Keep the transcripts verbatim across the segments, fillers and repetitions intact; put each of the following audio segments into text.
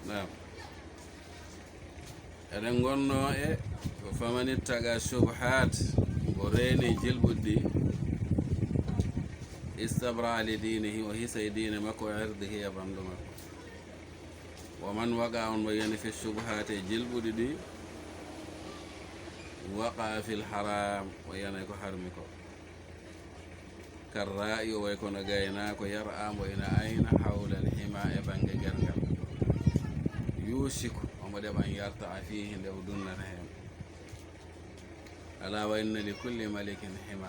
Naam. Eɗen ngonnoo e ko faman ittaqa shubuhaat, mbo reeni jilɓuɗi ɗi, istabra li diinihi, o hisay diine makko, wa irdihi, e ɓanndu makko. Wa man waqa, on mo yani fi shubuhaat e jilɓuɗi ɗi, waqa fil haram, o yanay ko harmi ko. Karra'i, o way kono gaynaako, yar'a, mbo ina ayna, hawlal hima, e bannge gerngal. Yushiku, omo ɗeɓa an yarta'a fihi, nde o dunnata heen. Ala wa inna li kulli malikin hima.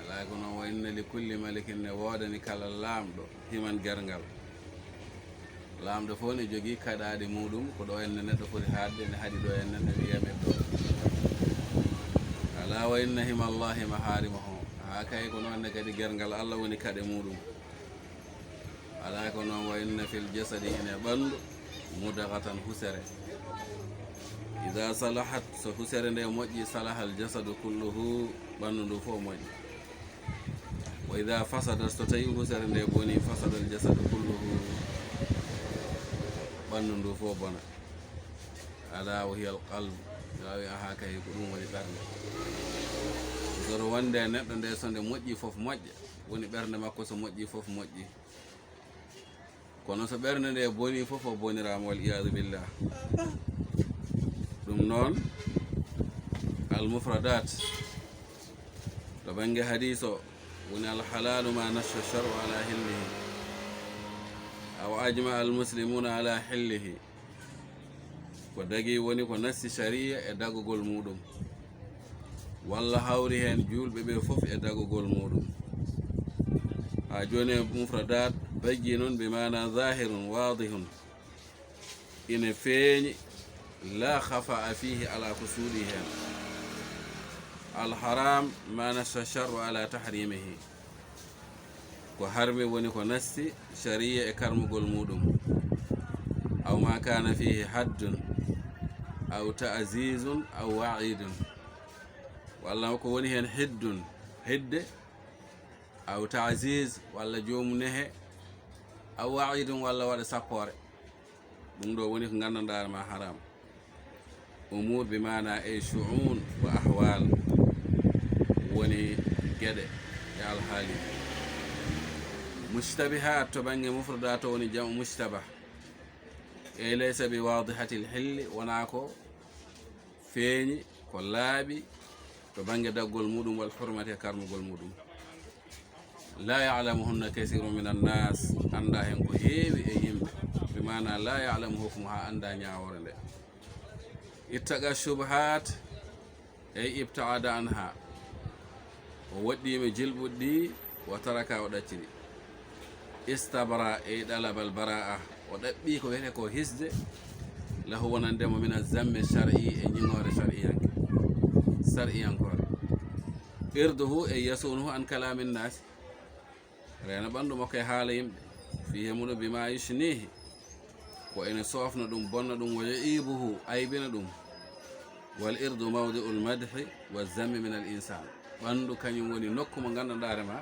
Ala ko noon, wa inna li kulli malikin, ne woodani kala laamɗo, himan gerngal. Laamɗo fof ne jogii kaɗaaɗe muuɗum, ko ɗo enne neɗɗo foti haaɗde, ne haɗi ɗo enne, ne wiya men ɗo. Ala wa inna himallahi maharimuhu. Haa kay ko noon ne kadi gerngal Allah woni kaɗe muuɗum. Ala ko noon, wa inna fil jasadi, ene ɓanndu, mudghatan, husere. Ida salahat, so husere nde moƴƴi, salahal jasadu kulluhu, ɓanndu ndu fof moƴƴi. Wa ida fasadat, so tawi husere nde boni, fasadal jasadu kulluhu, ɓanndu ndu fof bona. Ala wa hiya al qalb, waawi aha kay ko ɗum woni ɓernde. Soro wonde neɗɗo nde so nde moƴƴi fof moƴƴa, woni ɓernde makko so moƴƴi fof moƴƴi. Kono so ɓernde nde boni fof o boniraama, wal iyadu billah. Ɗum noon, al mufradat, to bannge hadiis o, woni al halalu ma nassa shar'u ala hillihi, aw ajma al muslimuna ala hillihi. Ko dagi woni ko nasti shari'a e dagugol muuɗum, walla hawri heen juulɓe ɓe fof e dagugol muuɗum. Haa jooni e mufradat, bayyi noon bi maana zahirun wadihun, ina feeñi, la khafa'a fihi, alaa ko suuɗii heen. Al haram ma nassa shar'u ala tahrimihi. Ko harmi woni ko nasti shari'a e karmugol muuɗum. Aw ma kana fihi haddun, aw ta'zizun, aw wa'idun. Walla ko woni heen hiddun, hidde, aw ta'ziz, walla joomu nehe, aw wa'idun, walla waɗa sappoore. Ɗum ɗo woni ko nganndanɗaa ma haram. Umur bi maana e shu'un wa ahwal, woni geɗe e alhaali. Mushtabihat to bannge mufrada to woni jam'u mushtabah. E laysa bi wadihatil hilli, wona ko feeñi, ko laaɓi to bannge daggol muuɗum, wal hurmati e karmugol muuɗum. La ya'lamuhunna kasiru min annas, annda heen ko heewi e yimɓe, bi maana la ya'lamu hukmuha, annda ñaawoore nde. Ittaqa shubuhat, ey ibta'ada anha, o woɗɗiima jilɓuɗi ɗi, wa taraka, o ɗacci ɗi. Istabra, ey ɗalabal bara'a, o ɗaɓɓi ko wiyetee ko hisde, lahu, wonande mo, min azzammi shar'i, e ñiŋoore shar'iyanke, shar'iyankoore. Irduhu, ey yasunuhu an kalamin nas, reena ɓanndu makko e haala yimɓe, fihi muɗo, bima yushnihi, ko ene soofna ɗum, bonna ɗum, wa yu'ibuhu, aybina ɗum. Wal irdu mawdi'ul madhi wa zammi min al insan. Ɓanndu kañum woni nokku mo nganndanɗaa hoore ma,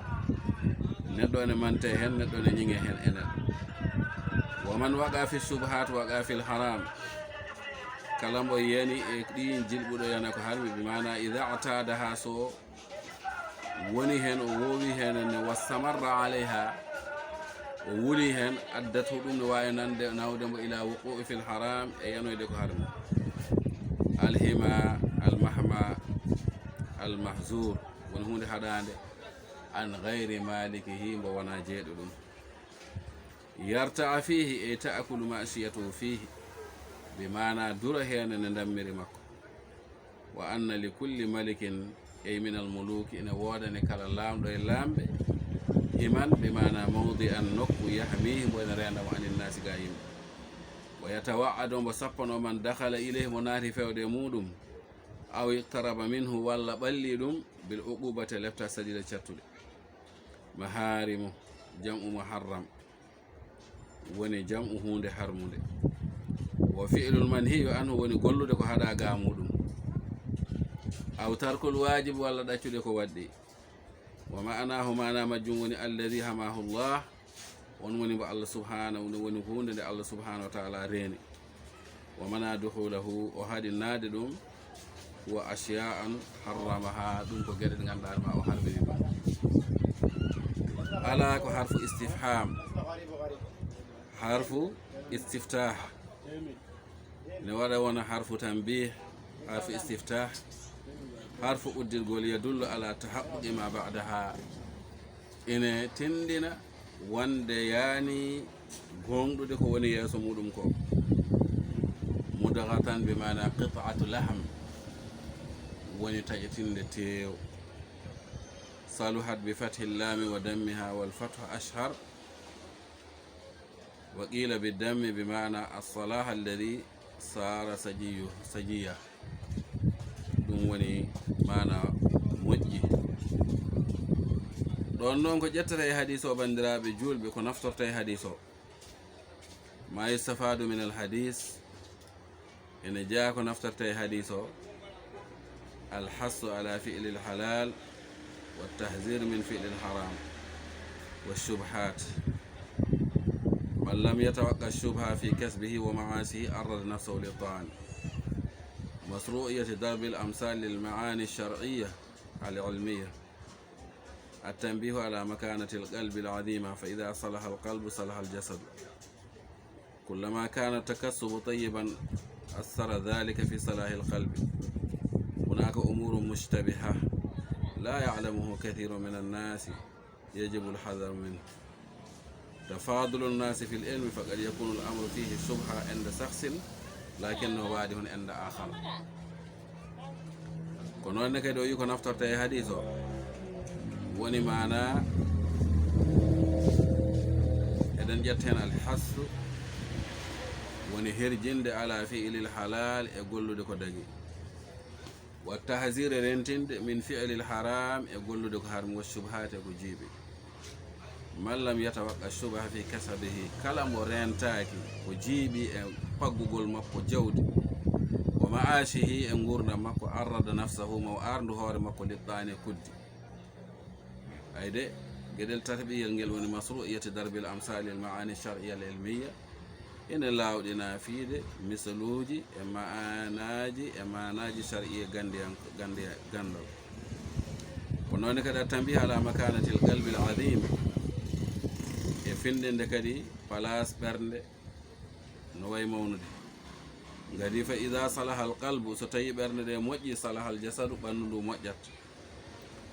neɗɗo ene mante heen, neɗɗo ene ñiŋe heen e neɗɗo. Wa man waqa fi shubuhat waqa fil haram. Kala mbo yani e ɗiin jilɓuɗo yana ko harmi, bi maana ida atadaha, so woni heen, o woowi heen ne, wastamarra alayha, o wuli heen, addat ɗum ne waawi nande, nawde mbo ila wuqu'i fil haram, e yanoyde ko harmi. Alhima, almahma, almahzur, woni huunde haɗaande, an gayri malikihi, mbo wona jeeɗo ɗum. Yarta'a fihi, e ta'kulu ma'siyatuhu fihi, bi maana dura heen ne ndammiri makko. Wa anna li kulli malikin, ey min al muluki, ene woodani kala laamɗo e laamɓe, himan, bi maana mawdi'an, nokku, yahmihi, mbo ene reenda mo, anin naasi, ga yimɓe. Wa yatawa'adu, mbo sappanoo, man dakhala ilayhi, mo naati fewde e muuɗum, aw iqtaraba minhu, walla ɓalli ɗum, bil uqubati, lepta, sadida, cattuɗe. Maharimu, jam'u muharram, woni jam'u huunde harmunde. Wa fi'lul manhiyu anhu, woni gollude ko haɗaa ga muuɗum. Aw tarkul waajib, walla ɗaccude ko waɗɗii. Wa ma'anahu, maana majjum woni alladhi hamahu Allah, On woni mbo Allah subhanahu, ɗum woni huunde nde Allah subhanahu wa taala reeni. Wa mana dukhulahu, o haɗi naade ɗum, wa ashya'an harramaha, ɗum ko geɗe ɗe ngannduɗaa ma o harmini ɗum. Ala ko harfu istifham, harfu istiftah. Ne waɗa wona harfu tanbih, harfu istiftah, harfu uddirgol yadullu ala tahaqquqi ma ba'daha. Ine tindina wonde yaani goongɗude ko woni yeeso muɗum ko. Mudghatan bi maana qit'atu lahm, woni taƴetinde teew. Saluhat bi fathi llami wa dammiha wal fathu ashhar. Wa qila bi dammi bi maana as-salah alladhi sara sajiyu, sajiya. Ɗum woni maana moƴƴi. Ɗon noon ko ƴettata e hadiis o, banndiraaɓe juulɓe, ko naftorta e hadiis o. Ma yustafadu min al hadiis, ene jeyaa ko naftorta e hadiis o: alhassu ala fi'li lhalal, wa tahzir min fi'li lharam, wa shubhat. Man lam yatawaqqa shubha fi kasbihi wa ma'asihi arrada nafsahu lil ta'an. Masru'iyati darbil amsal lil ma'ani shar'iyya al ilmiyya. At tanbihu ala makanati al qalbi al azima, fa idha salaha al qalbu salaha al jasad. كلما كان التكسب طيبا أثر ذلك في صلاح القلب. هناك أمور مشتبهة لا يعلمه كثير من الناس يجب الحذر منه. تفاضل الناس في العلم فقد يكون الأمر فيه شبهة عند شخص لكنه واضح عند آخر. Ko noon ne kadi o yi ko naftorta e hadiis o. Woni maana, eɗen ƴetta heen al hassu, woni herjinde ala fi'lil halal, e gollude ko dagi. Wa tahzir, e rentinde, min fi'lil haram, e gollude ko harmi, wa shubhat, e ko jiiɓi. Man lam yatawaqqa shubha fi kasabihi, kala mo rentaaki ko jiiɓi e paggugol makko jawdi, wa ma'ashihi, e nguurndam makko, arrada nafsahu, ma o arndu hoore makko, littani, kuddi. Ayde, geɗel tataɓiyel ngel woni masru'iyati darbil amsali al ma'ani shar'iyya al ilmiyya, ene laawɗina fiide misaluuji e ma'anaaji, e maanaaji shar'iyya gandiyan-, gandiya-, gandal. Ko noon kadi at tanbih ala makanati al qalbi al azim, e findinde kadi place ɓernde no wayi mawnude. Ngadi fa idha salaha al qalbu, so tawi ɓernde nde moƴƴi, salaha al jasadu, ɓanndu ndu moƴƴat.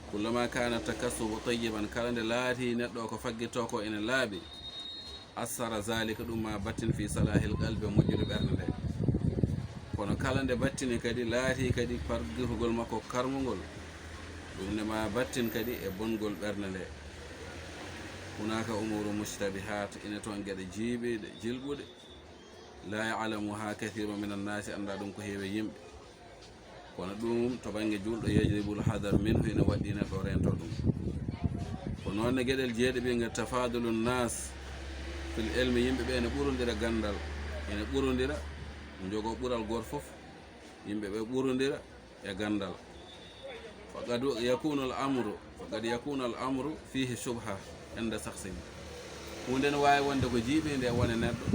Kullama kana takassubu tayyiban, kala nde laati neɗɗo o ko faggitto ko ene laaɓi, assara zalika, ɗum ma battin fi salahil qalbi, moƴƴude ɓernde nde. Kono kala nde battini kadi, laati kadi faggitugol makko karmungol, ɗum ne ma battin kadi e bongol ɓernde nde. Hunaka umuru mushtabihat, ina toon geɗe jiiɓiiɗe, jilɓuɗe. La ya'lamuha kathiru minan nasi, annda ɗum ko heewi e yimɓe. Kono ɗum to bannge julɗo, yajibul hadar minhu, ina waɗɗi neɗɗo o rento ɗum. Ko noon ne geɗel jeeɗiɓingel, tafadulu nas fil ilmi, yimɓe ɓe ene ɓurondira ganndal, ene ɓurondira, jogo ɓural gooto fof, yimɓe ɓe ɓurondira e ganndal. Faqad yakunu al amru, faqad yakunu al amru fihi shubha inda shakhsin. Huunde ne waawi wonde ko jiiɓiinde e wone neɗɗo,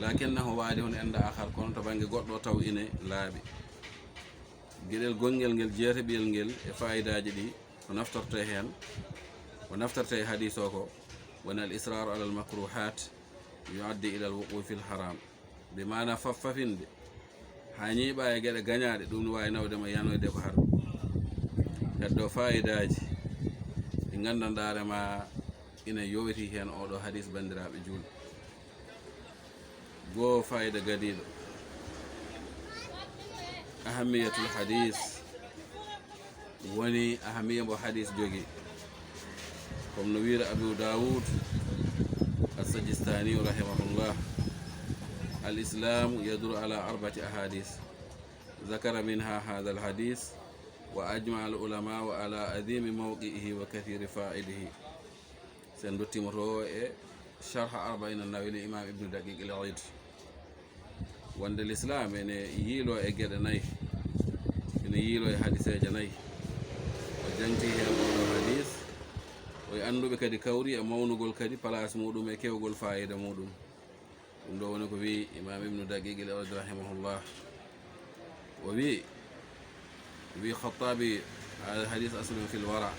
lakinnahu wadihun inda akhar, kono to bannge goɗɗo taw ine laaɓi. Geɗel gonngel ngel, jeetaɓiyel ngel, e faayidaaji ɗi ko naftortee heen, ko naftortee e hadiis o ko woni al israru ala al makruhat yuaddi ila al wuqu fi al haram. Bi maana faf fafinde, haa ñiiɓa e geɗe gañaaɗe, ɗum ne waawi nawde ma yanoyde ko har. Heddo faayidaaji ɗi nganndanɗaa hoore ma ina yowiti heen oɗo hadiis, banndiraaɓe juulɓe. Goo faayida gadiiɗo, ahammiyatul hadiis. Woni ahamiya mbo hadiis jogii. Comme no wiira Abu Dawud As-Sajistani rahimahullah, al islamu yaduru ala arba'ati ahadis, zakara minha hadha al hadis, wa ajma al ulama ala adhimi mawqi'ihi wa kathiri fa'idihi. Sen dottimo to e Sharh Arba'in An-Nawawi li Imam Ibn Daqiq Al-Eid, wonde l'islam ene yiilo e geɗe nayi, ene yiilo e hadiseeje nayi. O jangti heen oɗo hadis, O e annduɓe kadi kawri e mawnugol kadi place muɗum e kewgol fayida muɗum. Ɗum ɗo woni ko wi Imam Ibnu Daqiq al Eid rahimahullah. O wi, wi Khattabi, "Hadha hadith aslun fil wara,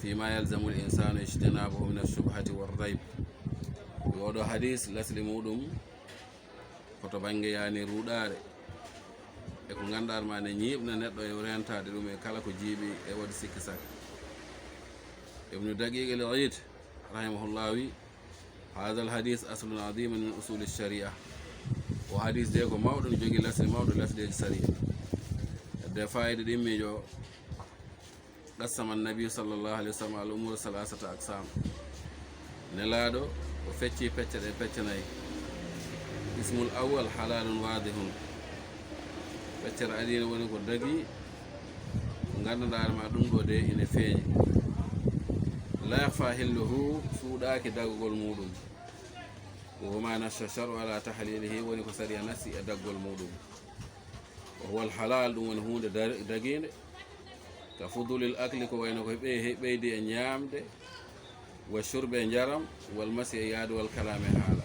fi ma yalzamu al insanu ijtinabuhu min ash-shubhati war rayb." Oɗo hadith lasli muɗum ko to bannge yani ruɗaare e ko ngannduɗaa ma ne ñiiɓna neɗɗo e rentaade ɗum e kala ko jiiɓi e waɗi sikki saka. Ibnu Daqiq al Eid rahimahullah wi, "Hadha al hadith aslun adhimun min usuli sharia." O hadith de ko mawɗo, no jogii lasli mawɗo lasleeji sharia. Hedde fayida ɗimmiijo, "Qassama an-nabi sallallahu alayhi wa sallam al umura salasata aqsam." Nelaaɗo o fecci pecce ɗe pecce nayi. "Ismul awwal halalun wadihun." Feccere adina woni ko dagi, ko ngannduɗaa ma ɗum ɗo de ine feeñi. "La yakhfa hilluhu," suuɗaaki dagugol muɗum. "Wa ma nassa shar'u ala tahlilihi," woni ko sariya nassi e daggol muɗum. "Wa huwa al halal," ɗum woni huunde dar-, dagiinde. "Ka fudulil akli," ko wayno ko ɓey-, ɓeydi e ñaamde, "wa shurbi," e njaram, "wal masi," e yaadu, "wal kalaami," e haala.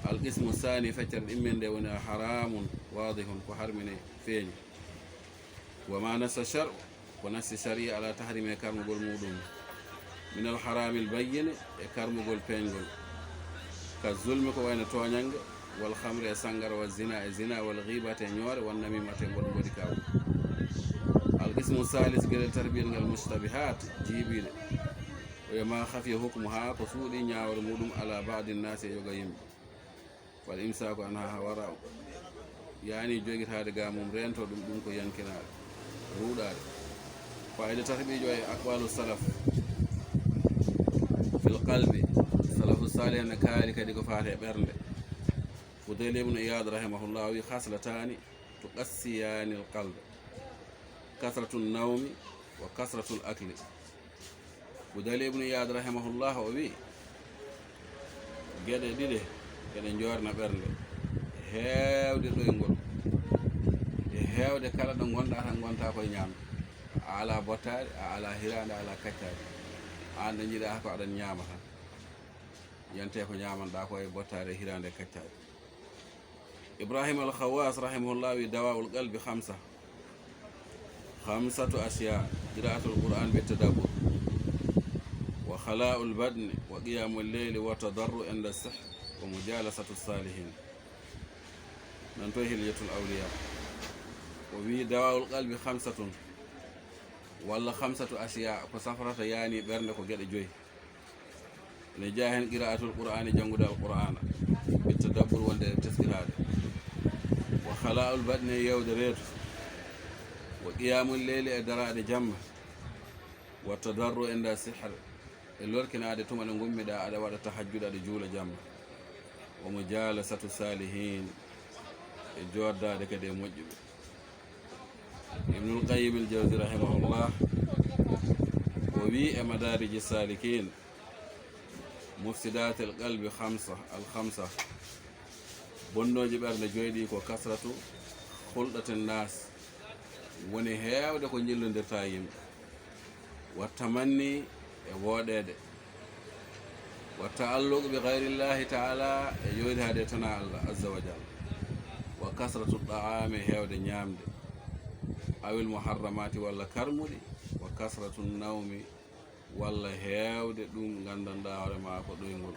"Al qismu thani," feccere ɗimminde woni, "Haramun wadihun," ko harmine feeñi. "Wa ma nassa shar'u," ko nassi sharia, "ala tahrimi," e karmugol muɗum, "min al haramil bayyini," e karmugol peeñgol, "ka zulmi," ko wayno tooñange, "wal khamri," e sangara, "wa zina," e zina, "wal ghibati," e ñoore, "wan namimati," e mboɗo mboɗi kaw. "Al qismu thalith," geɗel tarbiyel ngal, "mushtabihat," jiiɓiiɗe. O wiya, "ma khafiya hukmuha," ko suuɗi ñaawre muɗum, "ala ba'di nnasi," e yoga yimɓe. "Fal imsaku anha hawa ra'u," yani jogitaade ga mum, rento ɗum, ɗum ko yankinaare, ruuɗaare. Fayida tataɓiijo e aqwalu salaf fil qalbi, salafu salih ne kaali kadi ko faati e ɓernde. Fudayl ibn Iyad rahimahullah wi, "Khaslatani tuqassiyani al qalb, kasratu nawmi wa kasratu al akli." Fudayl ibn Iyad rahimahullah o wi, geɗe ɗiɗe ene njoorna ɓernde, heewde ɗoyngol, e heewde kala ɗo ngonɗa tan ngonta koye ñaamde. A ala bottaari, a ala hiraande, a ala kaccaari. Aan ɗo njiɗa ko aɗan ñaama tan. Yante ko ñamanɗa ko e bottaari, hiraande, kaccaari. Ibrahim al Khawas rahimahullah wi, "Dawa'ul qalbi khamsa, khamsatu ashya, qira'atul Qur'an bit tadabbur, wa khala'ul badni, wa qiyamul layli, wa tadarru inda sihr, wa mujalasatu salihin." Nan to Hilyatul Awliya. O wi, "Dawa'ul qalbi khamsatun," walla "khamsatu ashya," ko safrata yani ɓernde ko geɗe joyi. Ene jeya heen qira'atul Qur'aani, janngude Alqur'aana, bit tadabbur, wonde e teskitaade. Wa khala'ul badni, e yeewde reedu. Wa qiyamul layli, e daraade jamma. Wa tadarru inda sihr, e lorkinaade tuma nde ngummiɗaa, aɗa waɗa tahajjud, aɗa juula jamma. Wa mujalasatu salihin, e jooddaade kadi e moƴƴuɓe. Ibnul Qayyim al Jawzi rahimahullah, o wi e Madariji Salikin, "Mufsidatil qalbi khamsa, al khamsa." Bonnooji ɓernde joyi ɗi ko kasratu khulɗatin nas, woni heewde ko njillondirta e yimɓe. Wa tamanni, e wooɗeede. Wa ta'alluq bi ghayrillahi ta'ala, e yoytaade e tana Allah azza wa jalla. Wa kasratu ta'ami, e heewde ñaamde. Awil muharramati, walla karmuɗi. Wa kasratu nawmi, walla heewde ɗum nganndanɗaa hoore maa ko ɗoyngol.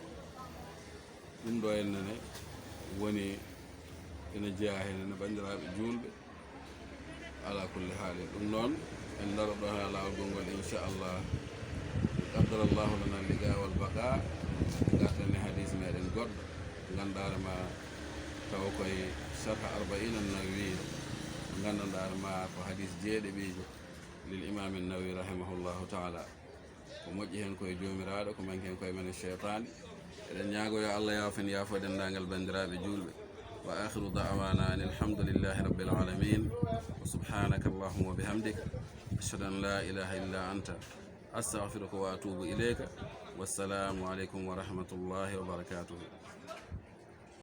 Ɗum ɗo en nene woni ene jeyaa heen ene banndiraaɓe juulɓe. Ala kulli haalin, ɗum noon, en ndaro ɗo haa laawol ngol, inchallah. Qaddara Allahu lana liqa wal baqa. Ngarten e hadis meɗen goɗɗo, nganndaare ma taw koye Sharh Arba'in An-Nawawi, nganndanɗaare ma ko hadis jeeɗiɗiijo lil Imam An-Nawawi rahimahullahu taala. Ko moƴƴi heen ko e Joomiraaɗo, ko manki heen ko e men e seytaane. Eɗen ñaago yo Allah yaafo en, yaafo denndaangal banndiraaɓe juulɓe. Wa akhiru da'wana anil hamdulillahi rabbil alamin. Wa subhanaka Allahumma wa bihamdik. Ashhadu an la ilaha illa anta. Astaghfiruka wa atubu ilayka. Wassalamu alaikum wa rahmatullahi wa barakatuh.